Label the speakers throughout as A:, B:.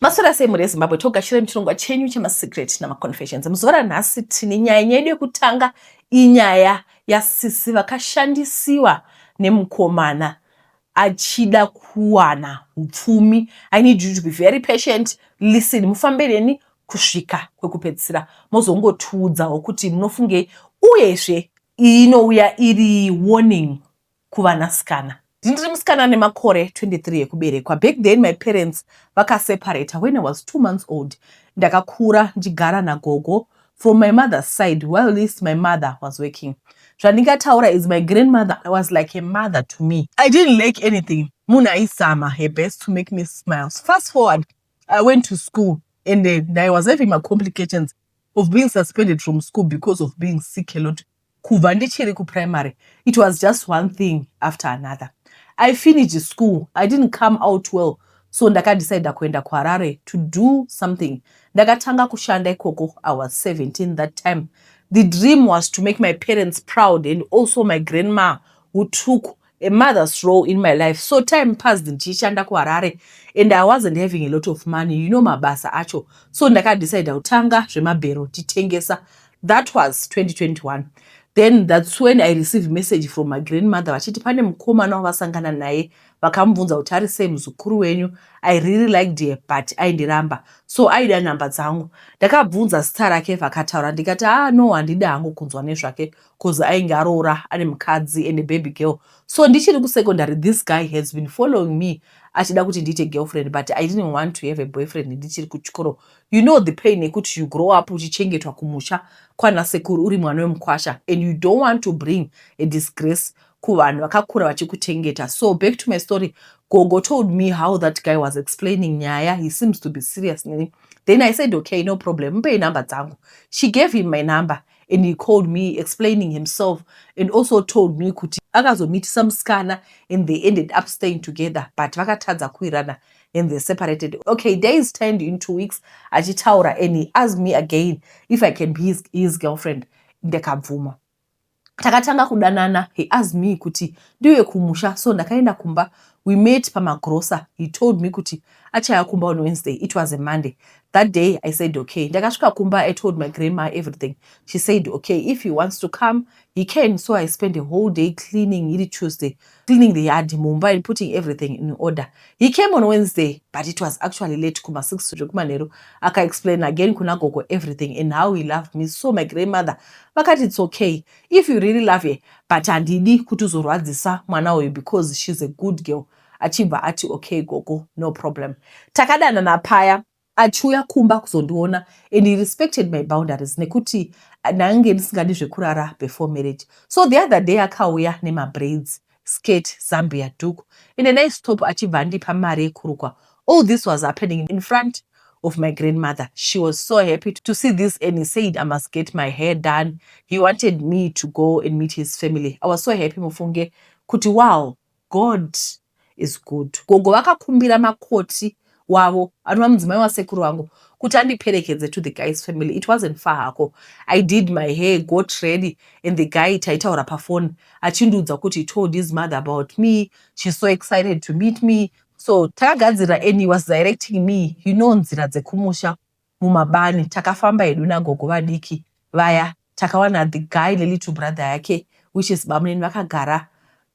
A: Maswera sei mhuri yeZimbabwe, togashira muchirongwa chenyu chemasecret namaconfessions. Muzuva ranhasi tine nyaya yedu yekutanga, inyaya yasisi vakashandisiwa nemukomana achida kuwana upfumi. I need you to be very patient, listen, mufambe neni kusvika kwekupedzisira, mozongotiudzawo kuti munofungei. Uyezve iyi inouya iri warning kuvanasikana. Ndiri musikana nemakore 23 ekuberekwa. Back then my parents vakaseparata when I was 2 months old. Ndakakura ndichigara nagogo from my mother's side while least my mother was working. Zvandingataura is my grandmother was like a mother to me. I didn't lack anything. Munhu aizama her best to make me smile. Fast forward, I went to school and then I was having my complications of being suspended from school because of being sick a lot. Kubva ndichiri kuprimary, it was just one thing after another. I finished school, I didn't come out well, so ndakadecida kuenda kuHarare to do something. Ndakatanga kushanda ikoko. I was 17 that time. The dream was to make my parents proud and also my grandma, who took a mother's role in my life. So time passed ndichishanda kuHarare and I wasn't having a lot of money, mabasa acho. So ndakadecida kutanga zvemabhero titengesa. That was 2021. Then that's when I received message from my grandmother vachiti pane mukomana wavasangana naye, vakamubvunza kuti ari sei muzukuru wenyu. I really liked her, but aindiramba, so aida nhamba dzangu. Ndakabvunza zita rake, vakataura, ndikati, "Ah no, handidi hangu kunzwa nezvake," 'cause ainge aroora, ane mukadzi and a baby girl. So ndichiri kusecondary, this guy has been following me achida kuti ndiite girlfriend, but I didn't want to have a boyfriend ndichiri kuchikoro. You know the pain yekuti you grow up uchichengetwa kumusha kwana sekuru, uri mwana wemukwasha, and you don't want to bring a disgrace kuvanhu vakakura vachikuchengeta. So back to my story. Gogo told me how that guy was explaining nyaya. He seems to be serious neni. Then I said, "Okay, no problem, mupei namba dzangu." She gave him my number and he called me explaining himself and also told me kuti akazomitisa musikana and they ended up staying together, but vakatadza kuwirana and they separated. Okay, days turned into weeks achitaura and he asked me again if I can be his girlfriend. Ndikabvuma. Takatanga kudanana. He asked me kuti ndiuye kumusha, so ndakaenda kumba. We met pamagrosa. He told me kuti achauya kumba on Wednesday. It was a Monday that day. I said okay. Ndakasvika kumba. I told my grandma everything. She said okay, if he wants to come, he can. So I spent a whole day cleaning, iri Tuesday, cleaning the yard, mumba, and putting everything in order. He came on Wednesday, but it was actually late, kuma 6 zvekumanheru. Akaexplain again kuna gogo everything and how he loved me. So my grandmother vakati, "It's okay if you really love her, but handidi kuti uzorwadzisa mwana uyu because she's a good girl." Achibva ati, "Okay gogo, no problem." Takadanana paya achiuya kumba kuzondiona and he respected my boundaries nekuti ndange ndisingadi zvekurara before marriage. So the other day akauya nemabraids, skirt, zambia, dhuku and a nice top, achibva andipa mari yekurukwa. All this was happening in front of my grandmother. She was so happy to see this and he said I must get my hair done. He wanted me to go and meet his family. I was so happy, mufunge kuti wow, God is good. Gogo vakakumbira makoti wavo, anova mudzimai wasekuru vangu, kuti andiperekedze to the guy's family. It wasn't far hako. I did my hair, got ready, and the guy taitaura pafoni achindiudza kuti he told his mother about me. She's so excited to meet me. So takagadzira and he was directing me nzira dzekumusha mumabani. Takafamba hedu nagogo vadiki vaya. Takawana the guy nelittle brother yake, which is bamunini, vakagara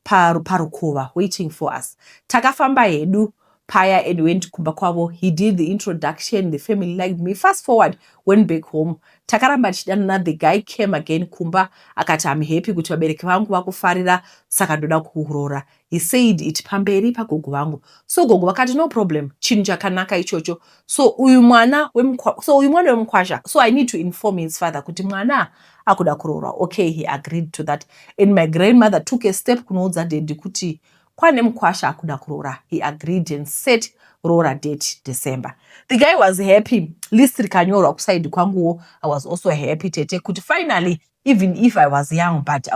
A: parukova waiting for us. Takafamba hedu paya and went kumba kwavo. He did the introduction. The family liked me. Fast forward, went back home. Takaramba tichidanana. The guy came again kumba akati, "I'm happy kuti vabereki vangu vakufarira, saka ndoda kuroora." He said it pamberi pagogo vangu. So gogo vakati, "No problem, chinhu chakanaka ichocho. So uyu mwana wemukwasha, so I need to inform his father kuti mwana akuda kuroorwa." Okay, he agreed to that and my grandmother took a step kunoudza daddy kuti kwane mukwasha akuda kuroora. He agreed and set roora date December. The guy was happy. List rikanyorwa kuside kwanguwo. I was also happy, tete, kuti finally, even if I was young, but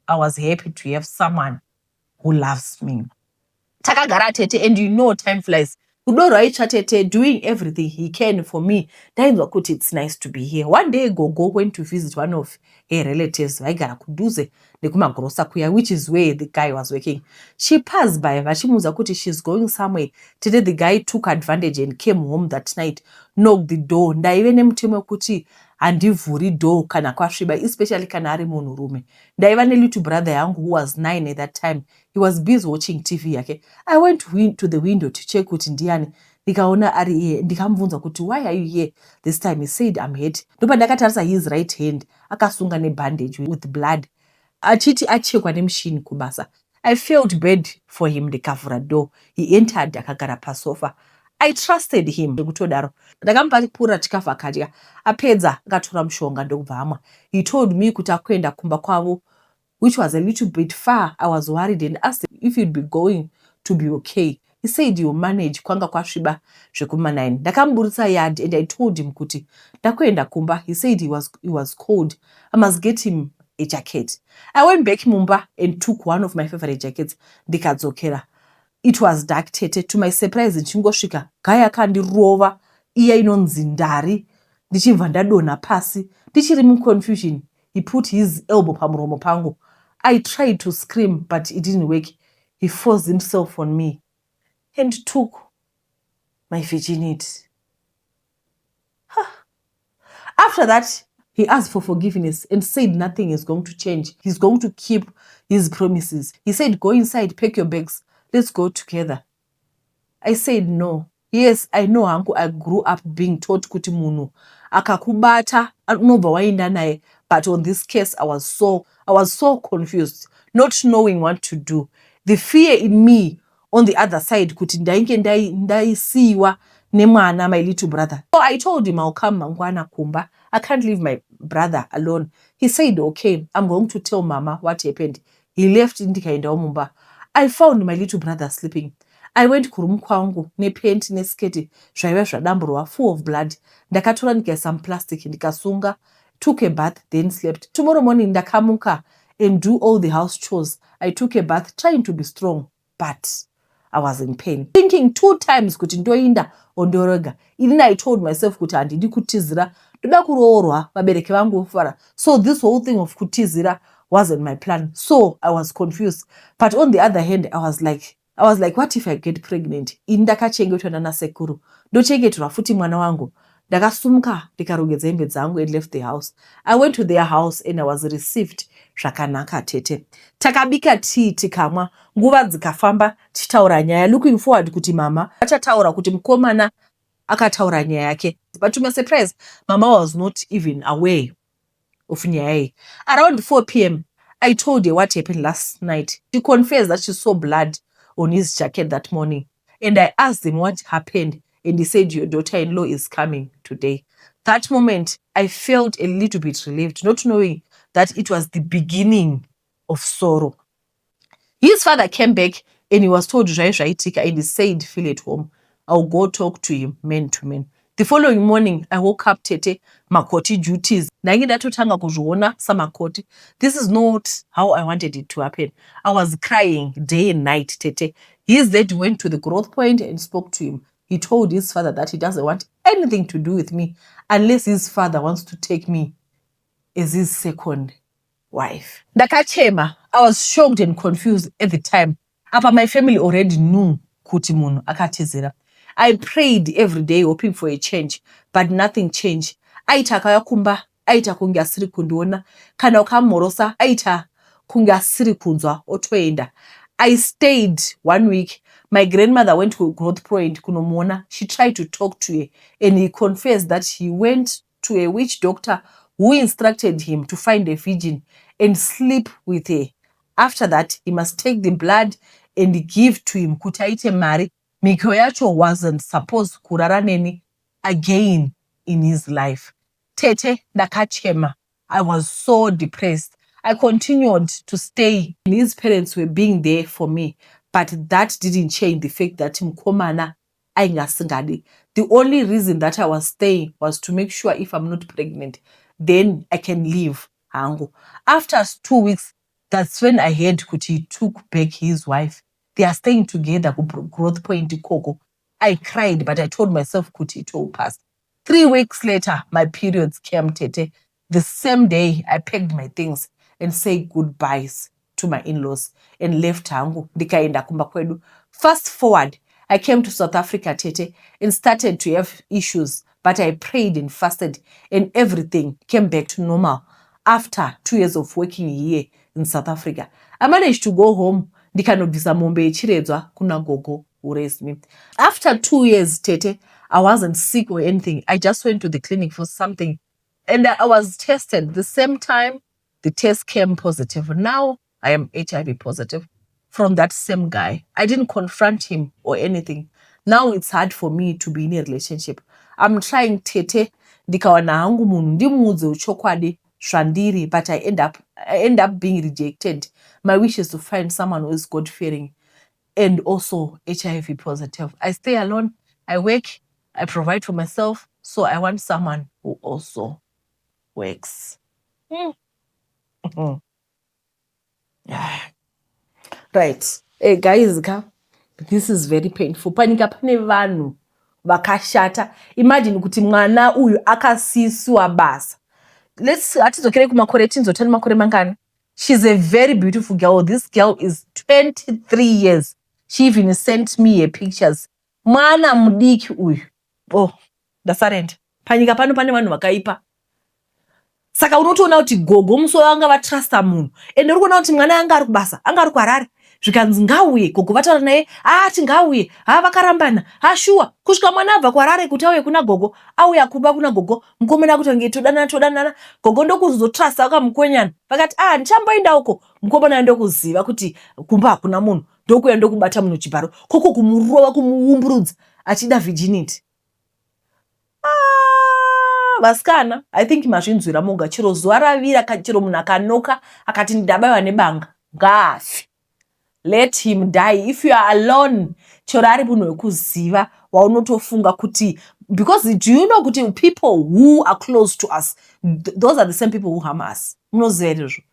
A: I was happy to have someone who loves me. Takagara, tete, and you know time flies. Rudo rwaitsva, tete, doing everything he can for me. Ndainzwa kuti it's nice to be here. One day gogo went to visit one of her Her relatives vaigara kudhuze nekumagrosa kuya, which is where the guy was working. She passed by vachimuudza kuti she's going somewhere. Tete, the guy took advantage and came home that night, knocked the door. Ndaive nemutemo wekuti handivhuri door kana kwasviba, especially kana ari munhurume. Ndaiva nelittle brother yangu who was 9 at that time. He was busy watching TV yake. I went to the window to check kuti ndiani. Ndikaona ari iye. Ndikamubvunza kuti, "Why are you here this time?" He said, "I'm hurt." Ndopandakatarisa his right hand, akasunga nebandage with blood, achiti achekwa nemushini kubasa. I felt bad for him. Ndikavhura door. He entered, akagara pasofa. I trusted him zvekutodaro. Ndakamupa pura chikafu akadya. Apedza akatora mushonga ndokubva amwa. He told me kuti akuenda kumba kwavo, which was a little bit far. I was worried and asked if he'd be going to be okay. He said he'll manage. Kwanga kwasviba zvekuma9. Ndakamuburitsa yard and I told him kuti ndakuenda kumba. He said he was cold, I must get him a jacket. I went back mumba and took one of my favorite jackets. Ndikadzokera. It was dark, tete. To my surprise, ndichingosvika, guy akandirova iya inonzi ndari, ndichibva ndadonha pasi. Ndichiri muconfusion, he put his elbow pamuromo pangu. I tried to scream, but it didn't work. He forced himself on me and took my virginity. Huh. After that, he asked for forgiveness and said nothing is going to change. He's going to keep his promises. He said, "Go inside, pack your bags, let's go together." I said no. Yes, I know hangu I grew up being taught kuti munhu akakubata unobva waenda naye, but on this case I was so confused, not knowing what to do. The fear in me on the other side kuti ndainge ndaisiyiwa nemwana, my little brother. So I told him I'll come mangwana kumba. I can't leave my brother alone. He said, "Okay, I'm going to tell Mama what happened." He left. Ndikaendawo mumba. I found my little brother sleeping. I went kuroom kwangu nepenti nesketi zvaiva zvadamburwa, full of blood. Ndakatora ndikaisa muplastic, ndikasunga, took a bath, then slept. Tomorrow morning ndakamuka and do all the house chores. I took a bath, trying to be strong, but I was in pain, thinking two times kuti ndoinda or ndorega. Inini I told myself kuti handidi kutizira, ndoda kuroorwa, vabereki vangu vofara. So this whole thing of kutizira wasn't my plan. So I was confused, but on the other hand, I was like, what if I get pregnant? Ini ndakachengetwa nanasekuru, ndochengeterwa futi mwana wangu? Ndakasumuka, ndikarongedza hembe dzangu and left the house. I went to their house and I was received zvakanaka, tete. Takabika tii, tikamwa. Nguva dzikafamba tichitaura nyaya, looking forward kuti mama vachataura kuti mukomana akataura nyaya yake. But to my surprise, mama was not even aware of nyaya iyi. Around 4 p.m. I told her what happened last night. She confessed that she saw blood on his jacket that morning, and I asked him what happened and he said, "Your daughter-in-law is coming today." That moment I felt a little bit relieved, not knowing that it was the beginning of sorrow. His father came back and he was told zvai zvaitika and he said, "Feel at home. I'll go talk to him man to man." The following morning I woke up, tete, makoti duties. Ndainge ndatotanga kuzviona samakoti. This is not how I wanted it to happen. I was crying day and night, tete. His dad went to the growth point and spoke to him. He told his father that he doesn't want anything to do with me unless his father wants to take me as his second wife. Ndakachema. I was shocked and confused at the time. Apa my family already knew kuti munhu akatizira. I prayed every day, hoping for a change, but nothing changed. Aiti akauya kumba aita kunge asiri kundiona. Kana ukamhorosa aita kunge asiri kunzwa, otoenda. I stayed one week. My grandmother went to growth point kunomuona. She tried to talk to her and he confessed that he went to a witch doctor who instructed him to find a virgin and sleep with her. After that, he must take the blood and give to him kuti aite mari. Mhiko yacho wasn't supposed kurara neni again in his life. Tete, ndakachema. I was so depressed. I continued to stay. His parents were being there for me, but that didn't change the fact that mukomana ainge asingadi. The only reason that I was staying was to make sure if I'm not pregnant, then I can leave hangu. After 2 weeks, that's when I heard kuti he took back his wife. They are staying together kugrowth point ikoko. I cried, but I told myself kuti it will pass. 3 weeks later, my periods came, tete. The same day I packed my things and say goodbyes to my in-laws and left hangu, ndikaenda kumba kwedu. Fast forward, I came to South Africa, tete, and started to have issues, but I prayed and fasted and everything came back to normal. After 2 years of working here in South Africa, I managed to go home, ndikanobvisa mombe yechiredzwa kuna gogo who raised me. After 2 years, tete, I wasn't sick or anything. I just went to the clinic for something and I was tested. The same time, the test came positive. Now I am HIV positive from that same guy. I didn't confront him or anything. Now it's hard for me to be in a relationship. I'm trying, tete, ndikawana hangu munhu ndimuudze chokwadi zvandiri, but I end up being rejected. My wish is to find someone who is God fearing and also HIV positive. I stay alone, I work, I provide for myself, so I want someone who also works. Yeah. Right. Hey guys, ka, this is very painful. Panyika pane vanhu vakashata. Imagine kuti mwana uyu akasisiwa basa. Let's hatidzokere kumakore, tinzotani makore mangani. She's a very beautiful girl. This girl is 23 years. She even sent me her pictures. Mwana mudiki uyu. Oh, ndasarenda. Panyika pano pane vanhu vakaipa. Saka unotoona kuti gogo musi vanga vatrusta munhu, ende uri kuona kuti mwana anga ari kubasa, anga ari kuHarare, zvikanzi ngauye. Gogo vataura naye, ati ngauye. Ha, vakarambana. Ha, shuwa, kusvika mwana abva kuHarare kuti auye kuna gogo, auya kumba kuna gogo, mukomana akuti nge todanana, todanana. Gogo ndokuzotrusta, vakamukwenyana, vakati, "A, ndichamboenda uko." Mukomana ndokuziva kuti kumba hakuna munhu, ndokuya, ndokubata munhu chibharo, koko kumurova, kumuumburudza, achida virginity. Ah, vasikana, I think mazvinzwira moga. Chero zuva ravira, chero munhu akanoka akati ndabayiwa nebanga, ngaafe. Let him die. If you are alone, chero ari munhu wekuziva waunotofunga kuti, because do you know kuti people who are close to us, those are the same people who harm us? Munoziva izvozvo?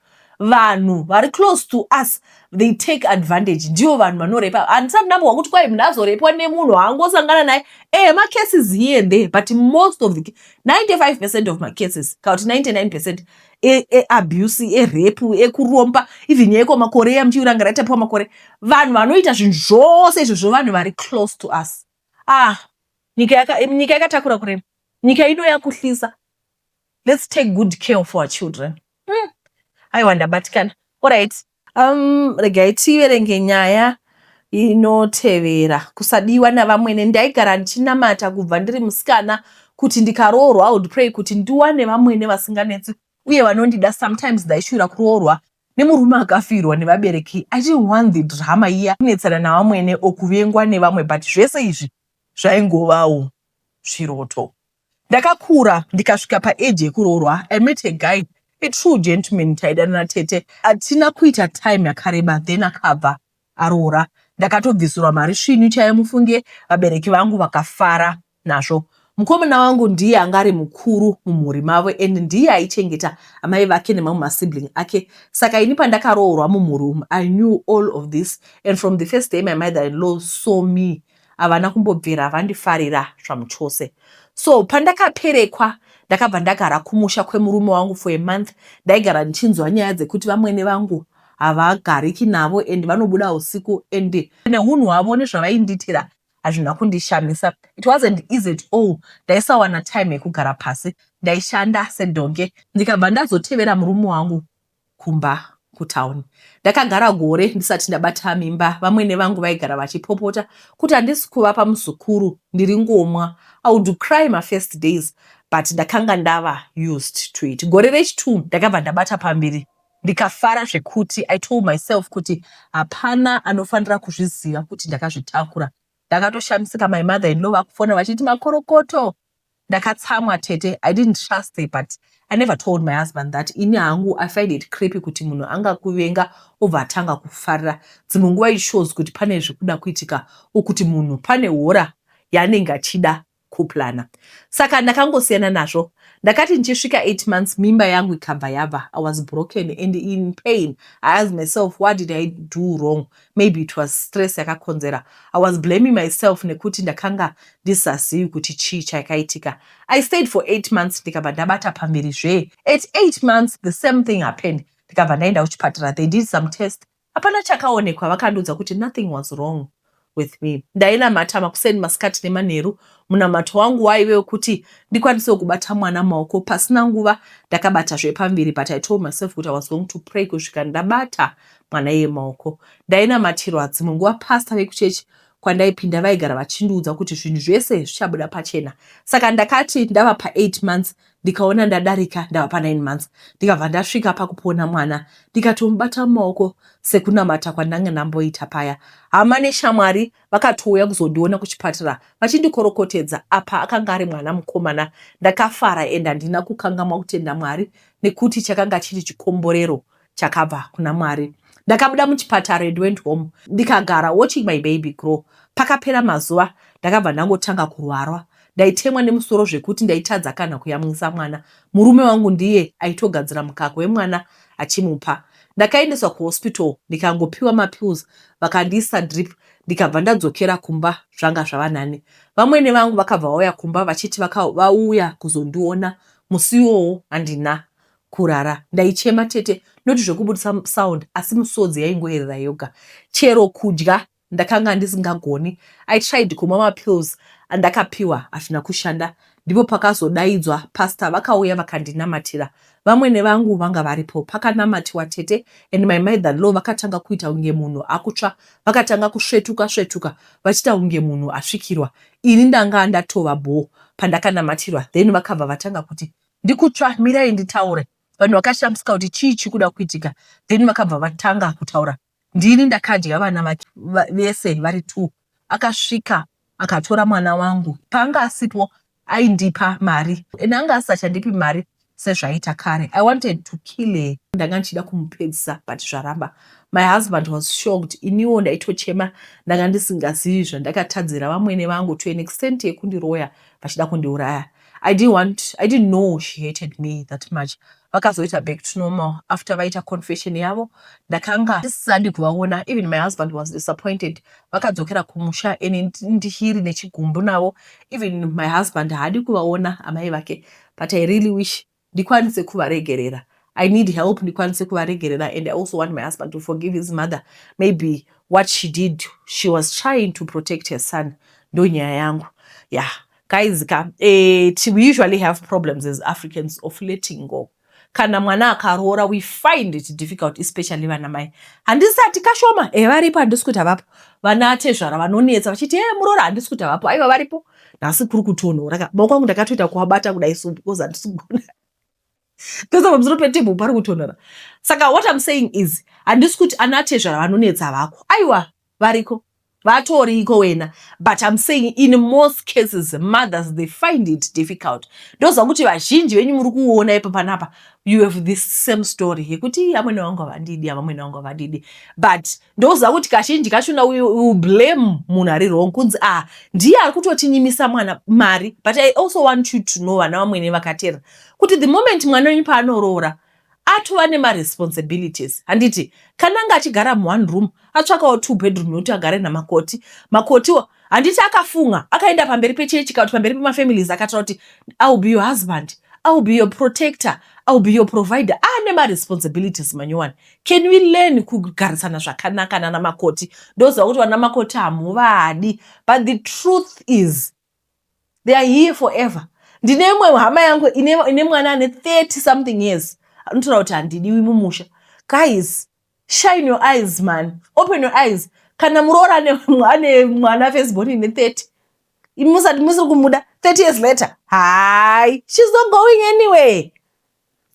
A: Vanhu vari close to us, they take advantage. Ndivo vanhu vanorepa. Handisati ndambwa kuti kwai munhu azorepwa nemunhu haangosangana naye. Macases here and there, but most of the 95% of macases, kana kuti 99% eabuse, erape, ekuromba, even yekomakore yamuchiuranga raitapiwa makore, vanhu vanoita zvinhu zvose izvozvo vanhu vari close to us. Ah, nyika yakatakura kurema. Nyika ino yakuhlisa. Let's take good care of our children. Aiwa, ndabatikana. Alright, regai tiverenge nyaya inotevera. Kusadiwa navamwene. Ndaigara ndichinamata kubva ndiri musikana kuti ndikaroorwa, I would pray kuti ndiwane vamwene vasinganetsi uye vanondida. Sometimes ndaishuvira kuroorwa nemurume akafirwa nevabereki. I didn't want the drama iya, kunetsana navamwene okuvengwa nevamwe, but zvese izvi zvaingovawo zviroto. Ndakakura ndikasvika paage yekuroorwa. I met a guy, a true gentleman. Taidanana, tete. Hatina kuita time yakareba, then akabva aroora. Ndakatobvisirwa mari svinu chaiyo, mufunge. Vabereki vangu vakafara nazvo. Mukomana wangu ndiye anga ari mukuru mumhuri mavo and ndiye aichengeta amai vake nemamwe masibling ake. Saka ini pandakaroorwa mumhuri umu, I knew all of this, and from the first day my mother in law saw me, havana kumbobvira vandifarira zvamuchose. So pandakaperekwa, ndakabva ndagara kumusha kwemurume wangu for a month. Ndaigara ndichinzwa nyaya dzekuti vamwene vangu havagariki navo and vanobuda usiku, and neunhu hwavo nezvavaindiitira hazvina kundishamisa. It wasn't easy at all. Ndaisawana time yekugara pasi, ndaishanda sedhonge. Ndikabva ndazotevera murume wangu kumba kutauni. Ndakagara gore ndisati ndabata mimba. Vamwene vangu vaigara vachipopota kuti handisi kuvapa muzukuru, ndiri ngomwa. I would cry my first days, but ndakanga ndava used to it. Gore rechi2 ndakabva ndabata pambiri, ndikafara zvekuti I told myself kuti hapana anofanira kuzviziva kuti ndakazvitakura. Ndakatoshamisika my mother in law vakufona vachiti makorokoto. Ndakatsamwa, tete. I didn't trust her, but I never told my husband that. Ini hangu I find it creepy kuti munhu angakuvenga obva atanga kufarira. Dzimwe nguva it shows kuti pane zvekuda kuitika, okuti munhu pane hora yaanenge achida. Kuplana. Saka ndakangosiyana nazvo. Ndakati ndichisvika 8 months mimba yangu ikabva yabva. I was broken and in pain. I asked myself what did I do wrong? Maybe it was stress yakakonzera. I was blaming myself nekuti ndakanga ndisazivi kuti chii chakaitika. I stayed for 8 months ndikabva ndabata pamuviri zvee. At 8 months the same thing happened. Ndikabva ndaenda kuchipatara. They did some test. Hapana chakaonekwa vakandiudza kuti nothing was wrong with me. Ndainamata makuseni masikati nemanheru. Munamato wangu waive wekuti ndikwanisewo kubata mwana mumaoko. Pasina nguva ndakabata zvepamuviri but I told myself kuti I was going to pray kusvika ndabata mwana iye mumaoko. Ndainamatirwa dzimwe nguva pastor vekuchechi kwandaipinda vaigara vachindiudza kuti zvinhu zvese zvichabuda pachena. Saka ndakati ndava pa 8 months ndikaona ndadarika ndava pa 9 months ndikabva ndasvika pakupona mwana ndikatomubata mumaoko sekunamata kwandanga ndamboita paya. Hama neshamwari vakatouya kuzondiona kuchipatara vachindikorokotedza apa akanga ari mwana mukomana. Ndakafara and handina kukangamwa kutenda Mwari nekuti chakanga chiri chikomborero chakabva kuna Mwari. Ndakabuda muchipatara and went home ndikagara watching my baby grow. Pakapera mazuva ndakabva ndangotanga kurwara. Ndaitemwa nemusoro zvekuti ndaitadza kana kuyamwisa mwana. Murume wangu ndiye aitogadzira mukaka wemwana achimupa. Ndakaendeswa kuhospital ndikangopiwa mapills vakandiisa drip ndikabva ndadzokera kumba zvanga zvava nani. Vamwene vangu vakabva vauya kumba vachiti vauya kuzondiona musi iwowo handina kurara. Ndaichema tete not zvekubudisa sound asi musodzi yaingoerera yoga. Chero kudya ndakanga ndisingagoni. I tried kumwa mapills andakapiwa hazvina kushanda. Ndipo pakazodaidzwa pastor vakauya vakandinamatira. Vamwene vangu vanga varipo. Pakanamatiwa tete and my mother law vakatanga kuita kunge munhu akutsva. Vakatanga kusvetuka svetuka vachiita kunge munhu asvikirwa. Ini ndanga ndatova bhoo pandakanamatirwa then vakabva vatanga kuti ndikutsva mirai nditaure. Vanhu vakashamisika kuti chii chikuda kuitika then vakabva vatanga kutaura. Ndini ndakadya vana vake vese vari two. Akasvika akatora mwana wangu. Paanga asipo aindipa mari and anga asisachandipi mari sezvaiita kare. I wanted to kill her. Ndanga ndichida kumupedzisa but zvaramba. My husband was shocked. Iniwo ndaitochema ndanga ndisingazivi zvandakatadzira vamwene vangu to an extent yekundiroya vachida kundiuraya. I didn't want, I didn't know she hated me that much. Vakazoita back to normal after vaita confession yavo. Ndakanga ndisisadi kuvaona. Even my husband was disappointed. Vakadzokera kumusha and ndihiri nechigumbu navo. Even my husband haadi kuvaona amai vake. But I really wish ndikwanise kuvaregerera. I need help ndikwanise kuvaregerera and I also want my husband to forgive his mother. Maybe what she did, she was trying to protect her son. Ndonyaya yangu. Yeah. Guys ka, we usually have problems as Africans of letting go. Kana mwana akaroora we find it difficult especially vana mai. Handisati kashoma, varipo handisi kuti havapo. Vana tezvara vanonetsa vachiti muroora handisi kuti havapo. Aiwa varipo. Nhasi kuri kutonhora ka. Maoko angu ndakatoita kuabata kudai so because handisi kugona. Because pamusoro petable pari kutonhora. Saka what I'm saying is handisi kuti ana tezvara vanonetsa vako. Aiwa variko. Vatoriko wena. But I'm saying in most cases mothers they find it difficult. Ndoziva kuti vazhinji venyu muri kuona ipo panapa you have this same story yekuti amwene vangu havandidi, amwene vangu havandidi. But ndoziva kuti kazhinji kachona we will blame munhu ari wrong kunzi ndiye ari kutotinyimisa mwana mari. But I also want you to know vana vamwene vakateerera kuti the moment mwana wenyu paanoroora atova nemaresponsibilities. Handiti kana anga achigara muone room atsvakawo 2 bedroom yekuti agare namakoti. Makotiwo handiti akafunga akaenda pamberi pechechi kana kuti pamberi pemafamilies akataura kuti I will be your husband, I will be your protector, I will be your provider. Ane maresponsibilities manyowani. Can we learn kugarisana zvakanaka nana makoti? Ndoziva kuti vana makoti hamuvadi, but the truth is they are here forever. Ndine imwe hama yangu ine mwana ane 30 something years anotaura kuti handidiwi mumusha. Guys, shine your eyes man, open your eyes. Kana muroora ane mwana firstborn ine 30, musati musiri kumuda 30 years later, hai, she's not going anywhere.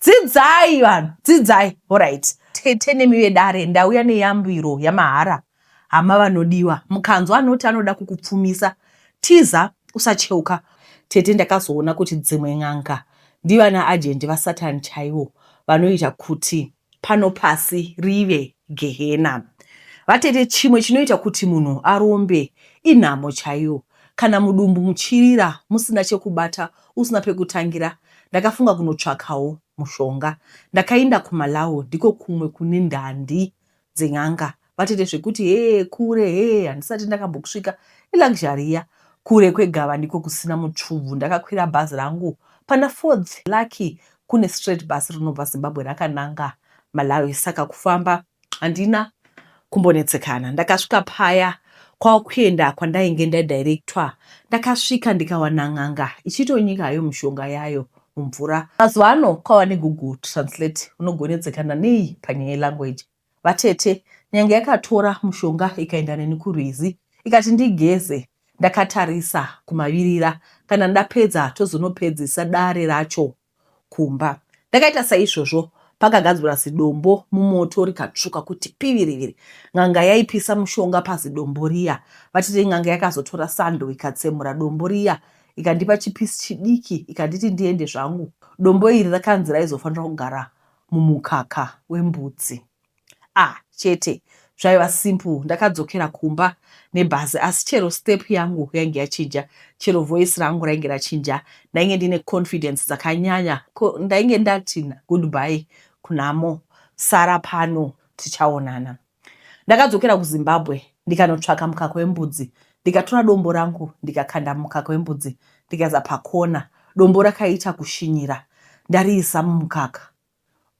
A: Dzidzai vanhu, dzidzai. Alright. Tete nemi vedare, ndauya neyambiro yamahara. Hama vanodiwa, mukanzwa anoti anoda kukupfumisa, tiza usacheuka. Tete ndakazoona kuti dzimwe n'anga ndivana agent vaSatan chaivo vanoita kuti pano pasi rive gehena. Vatete chimwe chinoita kuti munhu arombe inhamo chaiyo. Kana mudumbu muchirira musina chekubata usina pekutangira ndakafunga kunotsvakawo mushonga. Ndakainda kuMalawi ndiko kumwe kune ndandi dzen'anga. Vatete zvekuti hee kure hee handisati ndakambokusvika iluxury iya. Kure kwegava ndiko kusina mutsvubvu. Ndakakwira bhazi rangu pana fourth lucky kune straight bus rinobva Zimbabwe rakananga Malawi saka kufamba handina kumbonetsekana. Ndakasvika paya kwakuenda kwandainge ndadirectwa. Ndakasvika ndikawana n'anga ichitonyika hayo mishonga yayo mumvura. Mazuva ano kwava neGoogle Translate unogonetsekana nei panyaya yelanguage. Vatete, nyange yakatora mushonga ikaenda neni kurwizi ikati ndigeze ndakatarisa kumavirira kana ndapedza tozonopedzisa dare racho kumba. Ndakaita saizvozvo pakagadzwa zidombo mumoto rikatsvuka kuti piviriviri. N'anga yaipisa mushonga pazidombo riya. Vatete n'anga yakazotora sando ikatsemura dombo riya ikandipa chipisi chidiki ikanditi ndiende zvangu. Dombo iri rakanzi raizofanira kugara mumukaka wembudzi. Ah chete zvaiva simple ndakadzokera kumba nebhazi asi chero step yangu yainge yachinja chero voice rangu rainge rachinja ndainge ndine confidence dzakanyanya ko ndainge ndati goodbye kunhamo sara pano tichaonana. Ndakadzokera kuZimbabwe ndikanotsvaka mukaka wembudzi ndikatora dombo rangu ndikakanda mumukaka wembudzi ndikaisa pakona dombo rakaita kushinyira ndariisa mumukaka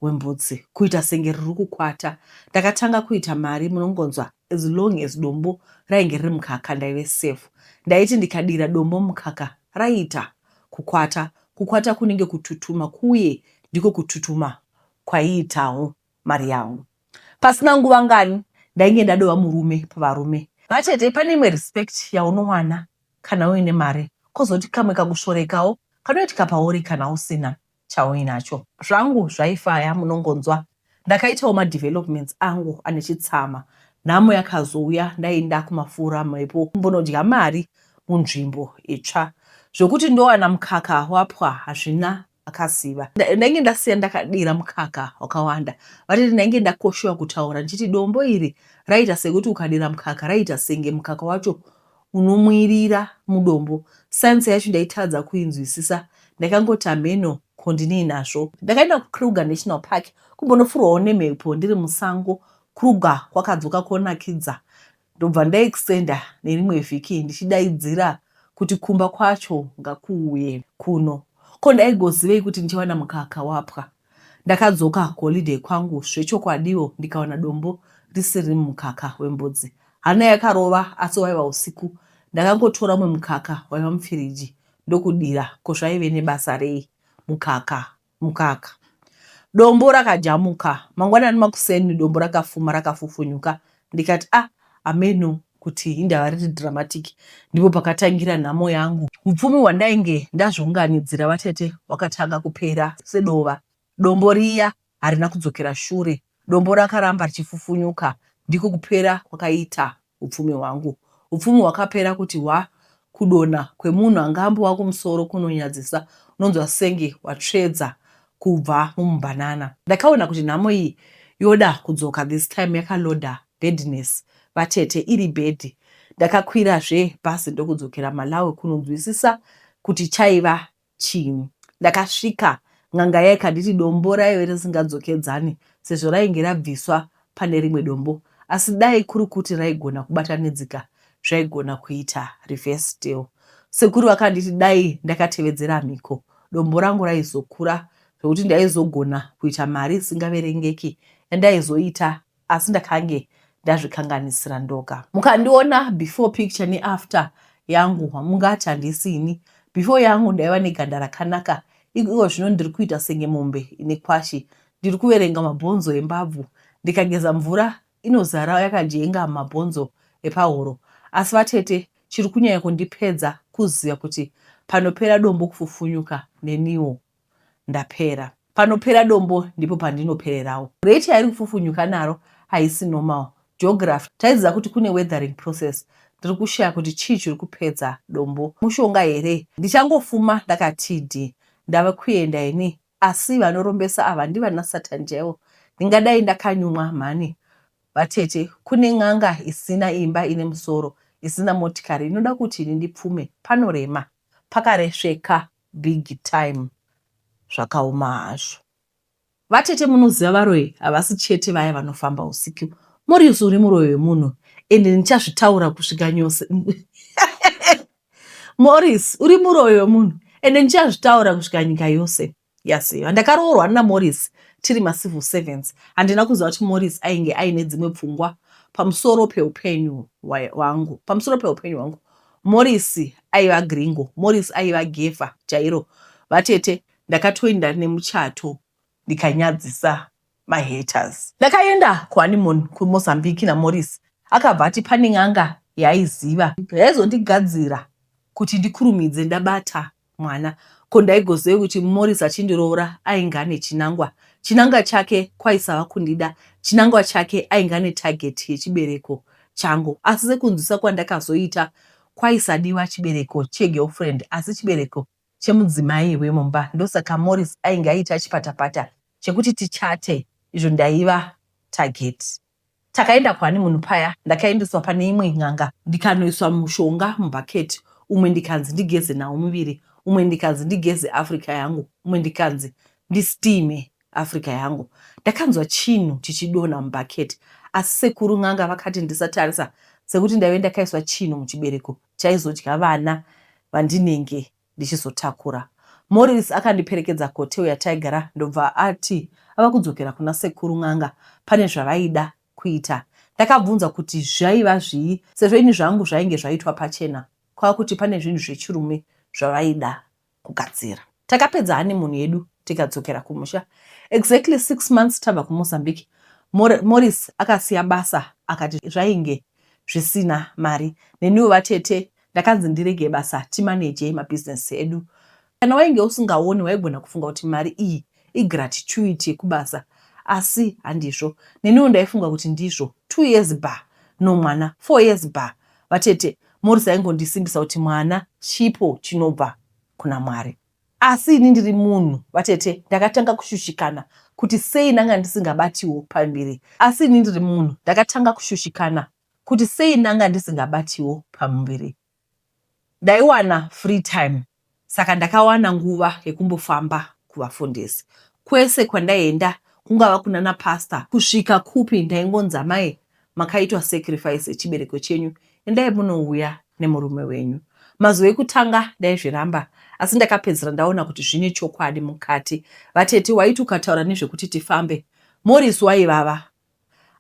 A: wembudzi kuita senge riri kukwata. Ndakatanga kuita mari munongonzwa as long as dombo rainge riri mukaka ndaive safe. Ndaiti ndikadira dombo mumukaka raiita kukwata. Kukwata kunenge kututuma kuye ndiko kututuma kwaiitawo mari yangu. Pasina nguva ngani ndainge ndadova murume pavarume. Vatete pane imwe respect yaunowana kana uine mari kozoti kamwe kakusvorekawo kanoitika pauri kana usina. chauinacho. Zvangu zvaifaya munongonzwa ndakaitawo madevelopments angu ane chitsama. Nhamo yakazouya ndainda kumafura mhepo kumbonodya mari munzvimbo itsva. Zvekuti ndowana mukaka wapwa hazvina akaziva. Ndainge ndasiya ndakadira mukaka wakawanda. Vatete ndainge ndakoshewa kutaura ndichiti dombo iri raiita sekuti ukadira mukaka raiita senge mukaka wacho unomwirira mudombo. Science yacho ndaitadza kuinzwisisa ndakangoti hameno ko ndinei nazvo. Ndakaenda kuKruger National Park kumbonofurwawo nemhepo ndiri musango. Kruger kwakadzoka konakidza ndobva ndaextender nerimwe vhiki ndichidaidzira kuti kumba kwacho ngakuuye kuno. Ko ndaigozivei kuti ndichawana mukaka wapwa. Ndakadzoka kuholiday kwangu zvechokwadiwo ndikawana dombo risiri mumukaka wembudzi. Hana yakarova asi hwaiva usiku. Ndakangotora umwe mukaka waiva mufiriji ndokudira ko zvaive nebasa rei mukaka mukaka. Dombo rakajamuka. Mangwanani makuseni dombo rakafuma rakafufunyuka ndikati ah hameno kuti indava riri dramatic. Ndipo pakatangira nhamo yangu. Upfumi hwandainge ndazviunganidzira vatete hwakatanga kupera sedova. Dombo riya harina kudzokera shure. Dombo rakaramba richifufunyuka. Ndiko kupera kwakaita upfumi hwangu. Upfumi hwakapera kuti hwa kudonha kwemunhu anga ambova kumusoro kunonyadzisa unonzwa senge watsvedza kubva mumubhanana. Ndakaona kuti nhamo iyi yoda kudzoka this time yakaloader badness vatete iri bad. Ndakakwira zve bhazi ndokudzokera Malawi kunonzwisisa kuti chaiva chii. Ndakasvika n'anga iya ikanditi dombo raive risingadzokedzani sezvo rainge rabviswa pane rimwe dombo asi dai kuri kuti raigona kubatanidzika zvaigona kuita reverse deal. Sekuru vakanditi dai ndakatevedzera mhiko dombo rangu raizokura zvekuti ndaizogona kuita mari isingaverengeki yandaizoita asi ndakange ndazvikanganisira ndoga. Mukandiona before picture neafter yangu hamungati handisi ini. Before yangu ndaiva neganda rakanaka iko zvino ndiri kuita senge mombe ine kwashi. Ndiri kuverenga mabhonzo embabvu. Ndikageza mvura inozara yakajenga mumabhonzo epahuro. Asi vatete chiri kunyanya kundipedza kuziva kuti panopera dombo kufufunyuka neniwo ndapera. Panopera dombo ndipo pandinopererawo. Rate yairi kufufunyuka naro haisi normal. Geography taidzidza kuti kune weathering process. Ndiri kushaya kuti chii chiri kupedza dombo. Mushonga here? Ndichangofuma ndakati dhi. Ndave kuenda ini asi vanorombesa ava ndivana Satan chaivo. Ndingadai ndakanyumwa mhani vatete. Kune n'anga isina imba ine musoro. Isina motikari inoda kuti ini ndipfume panorema pakaresveka big time zvakaoma hazvo. Vatete munoziva varoyi havasi chete vaya vanofamba usiku. Morius uri muroyi wemunhu ende ndichazvitaura kusvika nyose. Morris uri muroyi wemunhu ende ndichazvitaura kusvika nyika yose yaziva. Ndakaroorwa naMorris tiri macivil servants. Handina kuziva kuti Morris ainge aine dzimwe pfungwa pamusoro peupenyu hwangu. Pamusoro peupenyu hwangu. Morris aiva gringo. Morris aiva gefa chairo. Vatete ndakatoenda nemuchato ndikanyadzisa mahaters. Ndakaenda kuhoneymoon kuMozambique naMorris akabva ati pane n'anga yaaiziva yaizondigadzira kuti ndikurumidze ndabata mwana. Ko ndaigozivei kuti Morris achindiroora ainge ane chinangwa. Chinangwa chake kwaisava kundida, chinangwa chake ainge ane target yechibereko changu. Asi sekunzwisa kwandakazoita kwaisadiwa chibereko chegirlfriend asi chibereko chemudzimai wemumba ndosaka Morris ainge aita chipatapata chekuti tichate izvo ndaiva target. Takaenda kuhoneymoon paya ndakaendeswa pane imwe n'anga ndikanoiswa mushonga mubucket umwe ndikanzi ndigeze nawo muviri umwe ndikanzi ndigeze Africa yangu umwe ndikanzi ndisteame Africa yangu. Ndakanzwa chinhu chichidonha mubucket asi sekuru n'anga vakati ndisatarisa sekuti ndaive ndakaiswa chinhu muchibereko chaizodya vana vandinenge ndichizotakura. Morris akandiperekedza kuhotel yataigara ndobva ati ava kudzokera kuna sekuru n'anga pane zvavaida kuita. Ndakabvunza kuti zvaiva zvii sezvo ini zvangu zvainge zvaitwa pachena kwava kuti pane zvinhu zvechirume zvavaida kugadzira. Takapedza honeymoon yedu tikadzokera kumusha. Exactly 6 months tabva kuMozambique Morris akasiya basa akati zvainge zvisina mari. Neniwo vatete ndakanzi ndirege basa timaneje mabusiness edu. Kana wainge usingaoni waigona kufunga kuti mari iyi igratuity yekubasa asi handizvo. Neniwo ndaifunga kuti ndizvo. 2 years ba no mwana, 4 years ba vatete. Morris aingondisimbisa kuti mwana chipo chinobva kuna Mwari. Asi ini ndiri munhu vatete ndakatanga kushushikana kuti sei ndanga ndisingabatiwo pamuviri. Asi ini ndiri munhu ndakatanga kushushikana kuti sei ndanga ndisingabatiwo pamuviri. Ndaiwana free time saka ndakawana nguva yekumbofamba kuvafundisi. Kwese kwandaienda kungava kunana pastor kusvika kupi ndaingonzi amai makaitwa sacrifice yechibereko chenyu endai munouya nemurume wenyu. Mazuva ekutanga ndaizviramba asi ndakapedzisira ndaona kuti zvine chokwadi mukati. Vatete waiti ukataura nezvekuti tifambe Morris waivava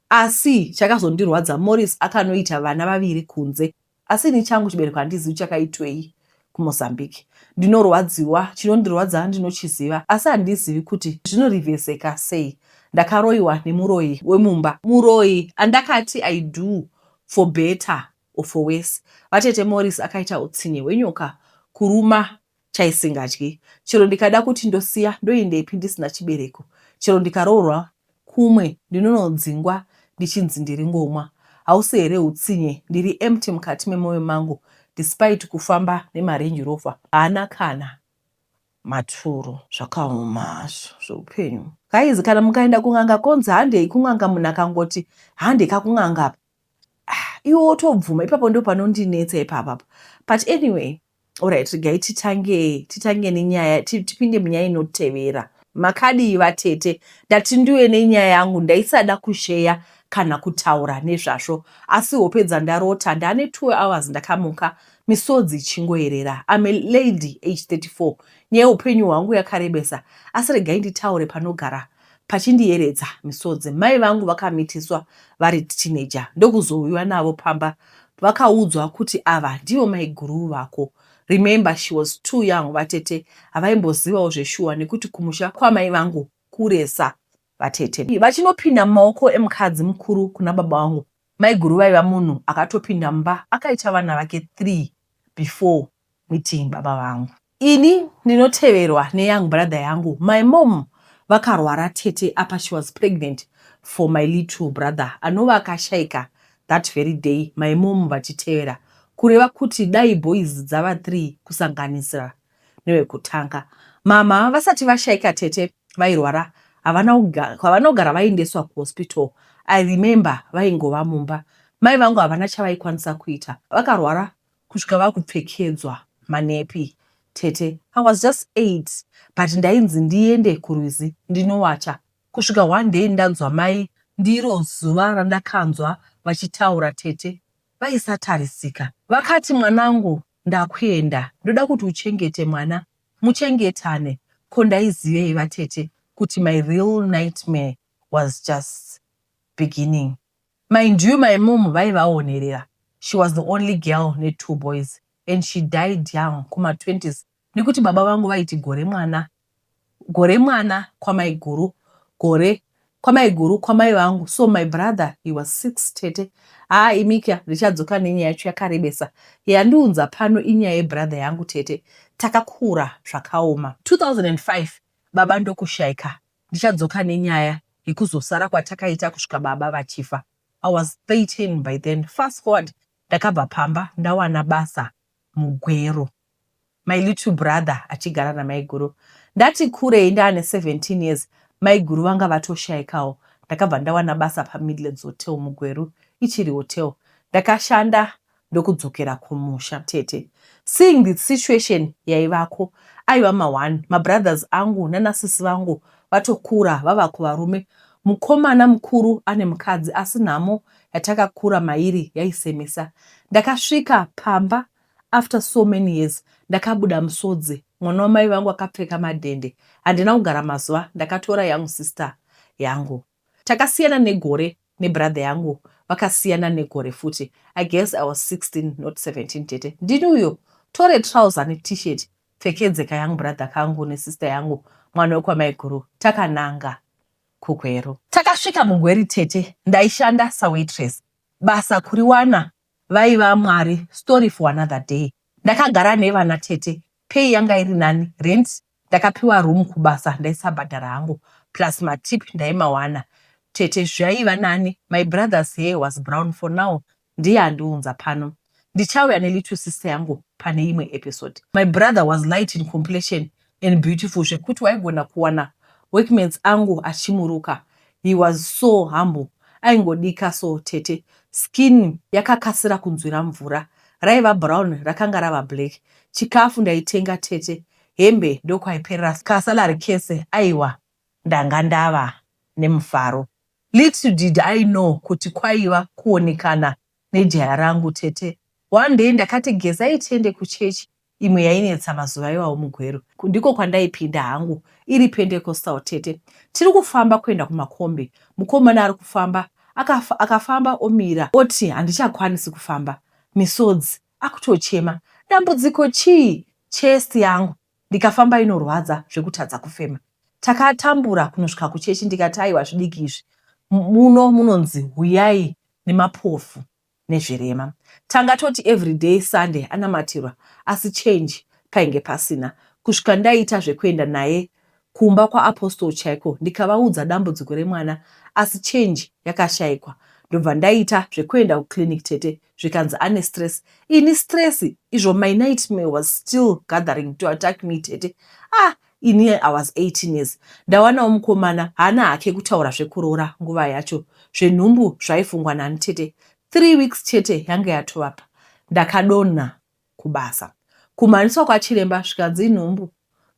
A: asi chakazondirwadza Morris akanoita vana vaviri kunze asi ini changu chibereko handizivi chakaitwei kuMozambique. Ndinorwadziwa, chinondirwadza ndinochiziva asi handizivi kuti zvinorivheseka sei. Ndakaroyiwa nemuroyi wemumba. Muroyi andakati I do for better or for worse. Vatete Morris akaita utsinye hwenyoka kuruma chaisingadyi. Chero ndikada kuti ndosiya ndoendepi ndisina chibereko. Chero ndikaroorwa kumwe ndinonodzingwa ndichinzi ndiri ngomwa. Hausi here hutsinye ndiri empty mukati memoyo mangu despite kufamba nemaRange Rover haana kana maturo. Zvakaoma hazvo zveupenyu. Guys kana mukaenda kun'anga konzi handei kun'anga munhu akangoti handei kakun'anga apa ah, iwe wotobvuma ipapo ndo panondinetsa ipapapa but anyway Alright, regai titange titange nenyaya tipinde munyaya inotevera. Makadii vatete? Ndati ndiuye nenyaya yangu ndaisada kusheya kana kutaura nezvazvo asi hope dzandarota ndane 2 hours ndakamuka misodzi ichingoerera. I'm a lady age 34. Nyaya yeupenyu hwangu yakarebesa asi regai nditaure panogara pachindiyeredza misodzi. Mai vangu vakamitiswa vari teenager ndokuzouyiwa navo pamba vakaudzwa kuti ava ndivo maiguru vako. Remember she was too young vatete havaimbozivawo zveshuwa nekuti kumusha kwamai vangu kuresa vatete. Vachinopinda mumaoko emukadzi mukuru kuna baba vangu. Maiguru vaiva munhu akatopinda mumba akaita vana vake 3 before meeting baba vangu. Ini ndinoteverwa neyoung brother yangu. My mom vakarwara tete apa she was pregnant for my little brother anova akashaika that very day my mom vachitevera. Kureva kuti dai boys dzava 3 kusanganisira newekutanga. Mama vasati vashaika tete vairwara havana kugara vaendeswa kuhospital. I remember vaingova mumba. Mai vangu havana chavaikwanisa kuita. Vakarwara kusvika vakupfekedzwa manepi tete. I was just 8 but ndainzi ndiende kurwizi ndinowacha kusvika one day ndanzwa mai ndiro zuva randakanzwa vachitaura tete vaisatarisika. Vakati mwanangu ndakuenda ndoda kuti uchengete mwana muchengetane ko ndaizivei vatete kuti my real nightmare was just beginning. Mind you my mom vaivaonerera she was the only girl ne two boys and she died young kuma twenties nekuti baba vangu vaiti gore mwana gore mwana kwamaiguru gore kwamaiguru kwamai vangu so my brother he was six tete haa imika ndichadzoka nenyaya yacho yakarebesa yandiunza pano inyaya yebrother yangu tete takakura zvakaoma 2005 baba ndokushaika ndichadzoka nenyaya yekuzosara kwatakaita kusvika baba vachifa I was 13 by then fast forward ndakabva pamba ndawana basa mugwero my little brother achigara namaiguru ndati kurei ndaane 17 years maiguru vanga vatoshaikawo ndakabva ndawana basa pamidlands hotel mugweru ichiri hotel ndakashanda ndokudzokera kumusha tete seeing the situation yaivako aiva ma1 mabrothers angu nanasisi vangu vatokura vava kuvarume mukomana mukuru ane mukadzi asi nhamo yatakakura mairi yaisemesa ndakasvika pamba after so many years ndakabuda musodzi mwana wamai vangu akapfeka madhende handina kugara mazuva ndakatora young sister yangu takasiyana negore nebrother yangu vakasiyana negore futi i guess i was 16 not 17 tete ndini uyo tore trouser net-shirt pfekedzeka young brother kangu nesister yangu mwana wekwamaiguru takananga kugweru takasvika mugweri tete ndaishanda sawaitress basa kuriwana vaiva mwari story for another day ndakagara nevana tete pay yanga iri nani rent ndakapiwa room kubasa ndaisabhadhara hangu plus matip ndaimawana tete zvaiva nani my brother's hair was brown for now ndiye andiunza pano ndichauya nelittle sister yangu pane imwe episode my brother was light in complexion and beautiful zvekuti waigona kuwana workmates angu achimuruka he was so humble aingodika so tete skin yakakasira kunzwira mvura raiva brown rakanga rava black chikafu ndaitenga tete hembe ndokwaiperera kasalary kese aiwa ndanga ndava nemufaro little did i know kuti kwaiva kuonekana nejaya rangu tete one day ndakati gezai tiende kuchechi imwe yainetsa mazuva iwawo mugweru ndiko kwandaipinda hangu iri pentecostal tete tiri kufamba kuenda kumakombi mukomana ari kufamba akafamba omira oti handichakwanisi kufamba misodzi akutochema dambudziko chii chest yangu ndikafamba inorwadza zvekutadza kufema takatambura kunosvika kuchechi ndikati aiwa zvidiki izvi muno munonzi huyai nemapofu nezvirema tanga toti everyday sunday anamatirwa asi change painge pasina kusvika ndaita zvekuenda naye kumba kwaapostle chaiko ndikavaudza dambudziko remwana asi change yakashayikwa ndobva ndaita zvekuenda kuclinic tete zvikanzi ane stress ini stress izvo my nightmare was still gathering to attack me tete ah ini i was 18 years ndawanawo mukomana haana hake kutaura zvekuroora nguva yacho zvenhumbu zvaifungwa nani tete 3 weeks chete yanga yatovapa ndakadonha kubasa kumhanyiswa kwachiremba zvikanzi nhumbu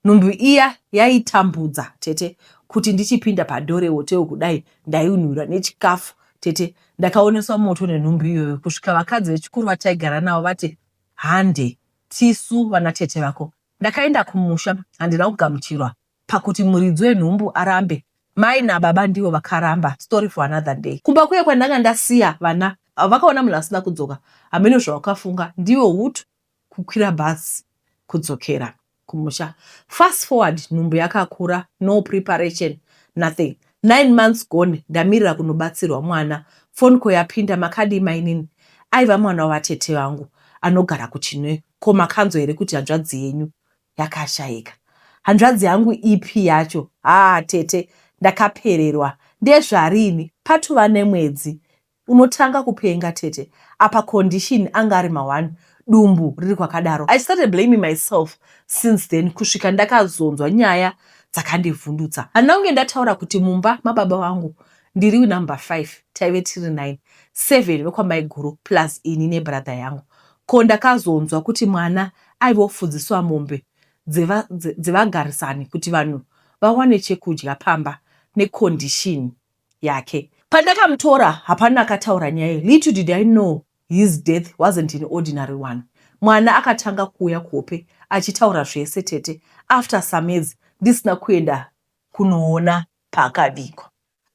A: nhumbu iya yaitambudza tete kuti ndichipinda padoor rehotel kudai ndainhuhwira nechikafu tete ndakaoneswa moto nenhumbu iyoyo kusvika vakadzi vechikuru vataigara navo vati hande tisu vana tete vako ndakaenda kumusha handina kugamuchirwa pakuti muridzi wenhumbu arambe mai nababa ndivo vakaramba story for another day kumba kuye kwandanga ndasiya vana vakaona munhu asina kudzoka hameno zvavakafunga ndivo hutu kukwira bhasi kudzokera kumusha fast forward nhumbu yakakura no preparation nothing 9 months gone ndamirira kunobatsirwa mwana phone call yapinda makadii mainini aiva mwana wavatete vangu anogara kuchinwe ko makanzo here kuti hanzvadzi yenyu yakashayika hanzvadzi yangu ipi yacho haa tete ndakapererwa ndezvarini patova nemwedzi unotanga kupenga tete apa condition anga ari ma1 dumbu riri kwakadaro i started blaming myself since then kusvika ndakazonzwa nyaya dzakandivhundutsa handina kunge ndataura kuti mumba mababa vangu Ndiri number 5, taive tiri 9, 7 vekwamaiguru plus ini nebrother yangu. Ko ndakazonzwa kuti mwana aive ofudziswa mombe dzevagarisani kuti vanhu vawane chekudya pamba necondition yake. Pandakamutora hapana akataura nyaya. Little did I know his death wasn't an ordinary one. Mwana akatanga kuuya kuhope achitaura zvese tete, after some ndisina kuenda kunoona paakavigwa.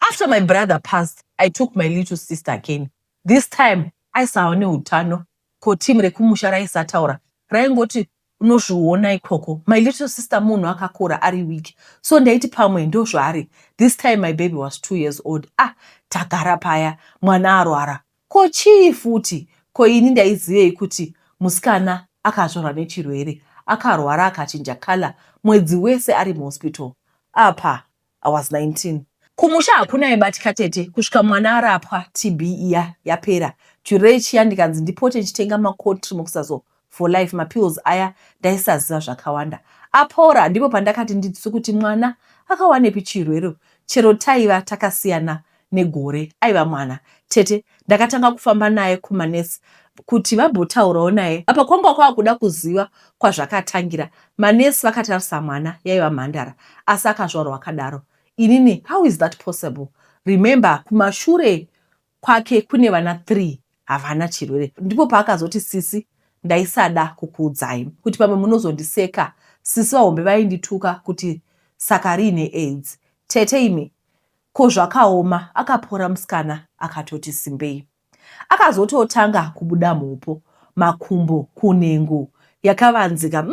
A: After my brother passed, I took my little sister again. This time aisava neutano, ko team rekumusha raisataura, raingoti unozviona ikoko. My little sister munhu akakura ari weak, so ndaiti pamwe ndozvaari. This time my baby was 2 years old. Ah, tagara paya mwana arwara. Ko chii futi? Ko ini ndaizivei kuti musikana akazvarwa nechirwere? Akarwara akachinja colour, mwedzi wese ari muhospital. Apa I was 19. Kumusha hakuna aibatika tete kusvika mwana arapwa TB iya yapera. Chirwere chiya ndikanzi ndipote ndichitenga macotrimoxazole for life, mapills aya. Ndaisaziva zvakawanda. Apora ndipo pandakati ndidzi kuti mwana akawanepi chirwere, chero taiva takasiyana negore, aiva mwana tete. Ndakatanga kufamba naye kumanesi kuti vambotaurawo naye. Apa kwanga kwava kuda kuziva kwazvakatangira. Manesi vakatarisa mwana, yaiva mhandara asi akazvarwa akadaro. Inini, how is that possible? Remember, kumashure kwake kune vana 3 havana chirwere. Ndipo paakazoti, "Sisi, ndaisada kukuudzai kuti pamwe munozondiseka. Sisi vahombe vaindituka kuti saka riine AIDS." Tete imi, ko zvakaoma. Akapora musikana akatoti simbei. Akazototanga kubuda mhopo, makumbo kunhengo yakavanzika.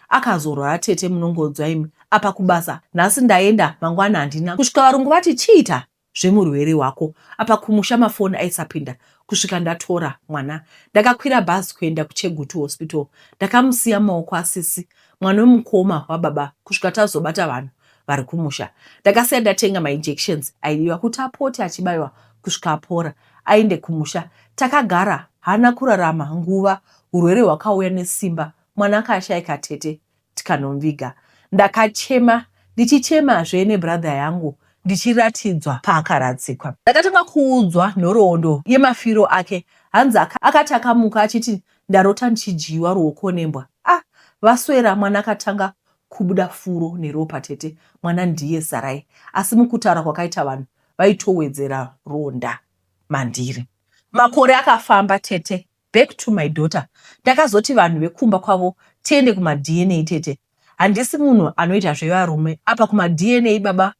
A: Akazorwara tete, munongodzwa imi. Apa kubasa nhasi ndaenda, mangwana handina, kusvika varungu vati chiita zvemurwere wako. Apa kumusha mafoni aisapinda kusvika ndatora mwana. Ndakakwira bhazi kuenda kuChegutu Hospital. Ndakamusiya mumaoko asisi, mwana wemukoma wababa, kusvika tazobata vanhu vari kumusha. Ndakasiya ndatenga mainjections aidiwa kuti apote achibayiwa kusvika apora aende kumusha. Takagara, haana kurarama nguva. Urwere hwakauya nesimba, mwana akashayika tete, tikanomuviga. Ndakachema ndichichemazve nebrother yangu ndichiratidzwa paakaradzikwa. Ndakatanga kuudzwa nhoroondo yemafiro ake. Hanzi akati akamuka achiti, "Ndarota ndichidyiwa ruoko nembwa." Ah, vaswera mwana akatanga kubuda furo neropa tete. Mwana ndiye sarai, asi mukutaura kwakaita vanhu vaitowedzera ronda mandiri. Makore akafamba tete. Back to my daughter. Ndakazoti vanhu vekumba kwavo tiende kumaDNA tete. Handisi munhu anoita zvevarume. Apa kumaDNA baba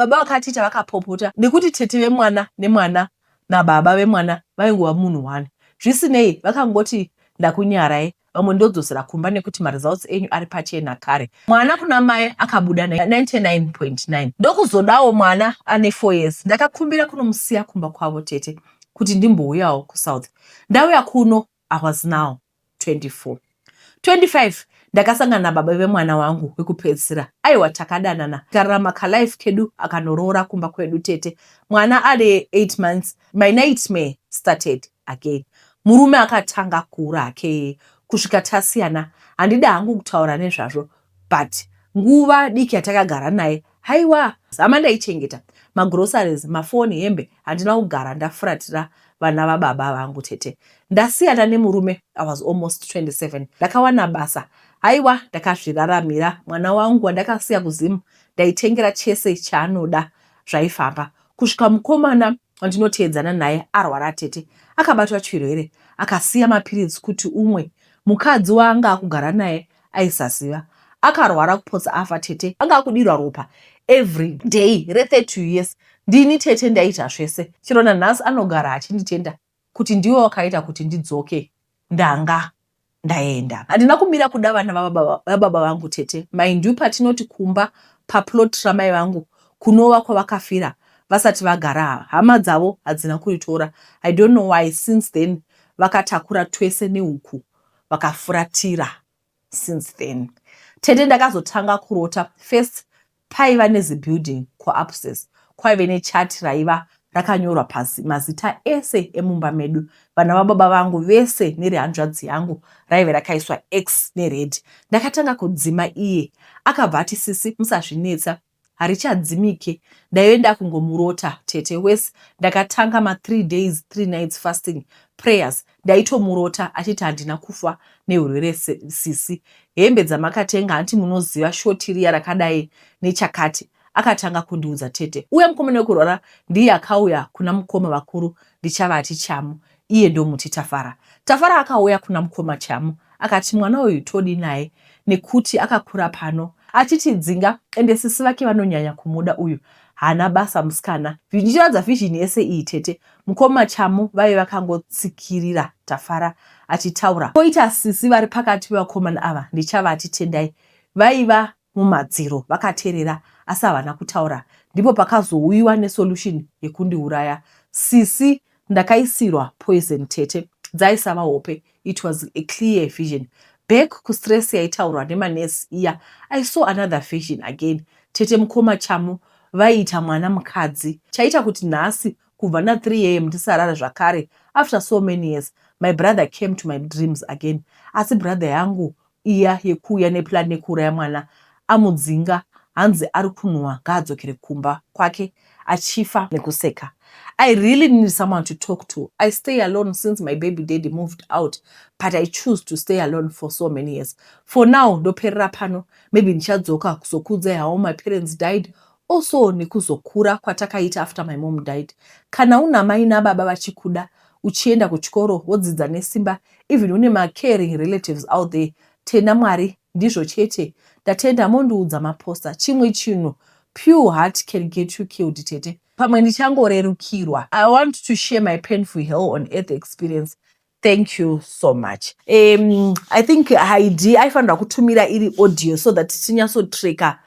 A: vakatiita vakapopota nekuti tete vemwana nemwana nababa vemwana vaingova munhu one. Zvisinei, vakangoti ndakunyarai, vamwe ndodzosera kumba nekuti maresults enyu ari pachena kare. Mwana kuna mai akabuda 99.9. Ndokuzodawo mwana ane 4 years. Ndakakumbira kunomusiya kumba kwavo tete kuti ndimbouyawo kuSouth. Ndauya kuno I was now 24, 25. Ndakasangana nababa vemwana wangu wekupedzisira. Aiwa, takadanana, tikararama kalife kedu. Akanoroora kumba kwedu tete, mwana ane 8 months. My nightmare started again. Murume akatanga kura hake kusvika tasiyana. Handida hangu kutaura nezvazvo, but nguva diki yatakagara naye, haiwa, hama ndaichengeta magroceries, mafoni, hembe. Handina kugara ndafuratira vana vababa vangu tete. Ndasiyana nemurume I was almost 27. Ndakawana basa. Haiwa, ndakazviraramira. Mwana wangu wandakasiya kuZimu ndaitengera chese chaanoda. Zvaifamba kusvika mukomana wandinoteedzana naye arwara tete. Akabatwa chirwere, akasiya mapiritsi kuti umwe. Mukadzi waanga akugara naye aisaziva. Akarwara kupotsa afa tete. Anga akudirwa ropa every day re30 years. Ndini tete ndaita zvese. Chero nanhasi anogara achinditenda kuti ndiwe wakaita kuti ndidzoke, ndanga ndaenda. Handina kumira kuda vana vababa vangu tete. Maindu patinoti kumba paplot ramai vangu, kunova kwavakafira vasati vagara, hama dzavo hadzina kuritora. I don't know why. Since then vakatakura twese neuku vakafuratira. Since then tete, ndakazotanga kurota. First paiva nezibuilding kuupstairs, kwaive nechati raiva rakanyorwa pasi mazita ese emumba medu, vana vababa vangu vese nerehanzvadzi yangu raive rakaiswa X nered. Ndakatanga kudzima. Iye akabva ati, "Sisi, musazvinetsa. harichadzimike. Ndaive ndakungomurota tete wese. Ndakatanga ma 3 days 3 nights fasting prayers ndaitomurota achiti handina kufa nehurwere sisi. Hembe dzamakatenga hanti munoziva shoti riya rakadai nechakati. Akatanga kundiudza tete. Uya mukomana wekurwara ndiye akauya kuna mukoma vakuru ndichavati Chamu iye ndomuti Tafara. Tafara akauya kuna mukoma Chamu akati mwana uyu todi naye nekuti akakura pano achitidzinga ende sisi vake vanonyanya kumuda uyu haana basa musikana. Ndichiratidza vision yese iyi tete mukoma Chamu vaive vakangotsikirira Tafara achitaura. Koita sisi vari pakati pevakomana ava ndichavati Tendai vaiva mumadziro vakaterera asi havana kutaura ndipo pakazouyiwa nesolution yekundiuraya sisi ndakaisirwa poison tete dzaisava hope it was a clear vision back kustress yaitaurwa nemanurse iya I saw another vision again tete mukoma Chamu vaiita mwana mukadzi chaita kuti nhasi kubva na 3 am ndisarara zvakare after so many years my brother came to my dreams again asi brother yangu iya yekuuya neplan yekuuraya mwana amudzinga hanzi ari kunhuwa ngaadzokere kumba kwake achifa nekuseka. I really need someone to talk to. I stay alone since my baby daddy moved out but I choose to stay alone for so many years. For now ndoperera pano maybe ndichadzoka kuzokuudzai how my parents died also nekuzokura kwatakaita after my mom died. Kana una mai nababa vachikuda uchienda kuchikoro wodzidza nesimba even une macaring relatives out there tenda Mwari ndizvo chete ndatenda mondiudza maposter chimwe chinhu pure heart can get you killed tete pamwe ndichangorerukirwa I want to share my painful hell on earth experience thank you so much. I think Heidi aifanirwa kutumira iri audio so that tinyatsotreka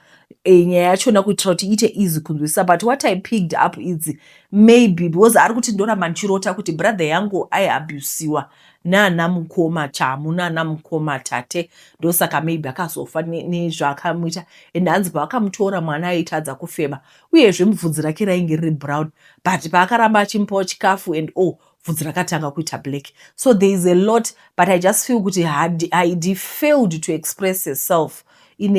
A: nyaya yachona kuitira kuti iite easy kunzwisisa but what I picked up is maybe because ari kuti ndoramba ndichirota kuti brother yangu aiabusiwa nana mukoma Chamu nana mukoma Tate ndosaka maybe akazofa nezvaakamuita and hanzi paakamutora mwana aitadza kufema uyezve mubvudzi rake rainge riri brown but paakaramba achimupawo chikafu and all bvudzi rakatanga kuita black. So there is a lot but I just feel kuti Heidi failed to express herself in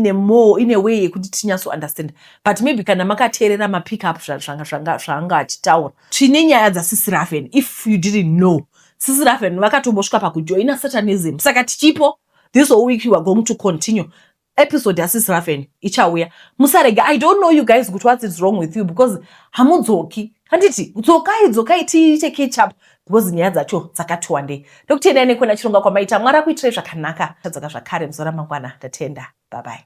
A: a more in a way yekuti tinyatso understand but maybe kana makateerera mapick up zvaanga achitaura. Tine nyaya dzasisi Raven. If you didn't know, Sisi Raven vakatombosvika pakujoina satanism saka tichipo this whole week you are going to continue episode yasisi Raven ichauya musarega. I don't know you guys kuti what is wrong with you because hamudzoki handiti dzokai dzokai tiite catch up because nyaya dzacho dzakati wandei. Ndokutendai nekuona chirongwa kwamaita. Mwari akuitirai zvakanaka. Tadzoka zvakare muzuva ramangwana. Ndatenda, bye bye.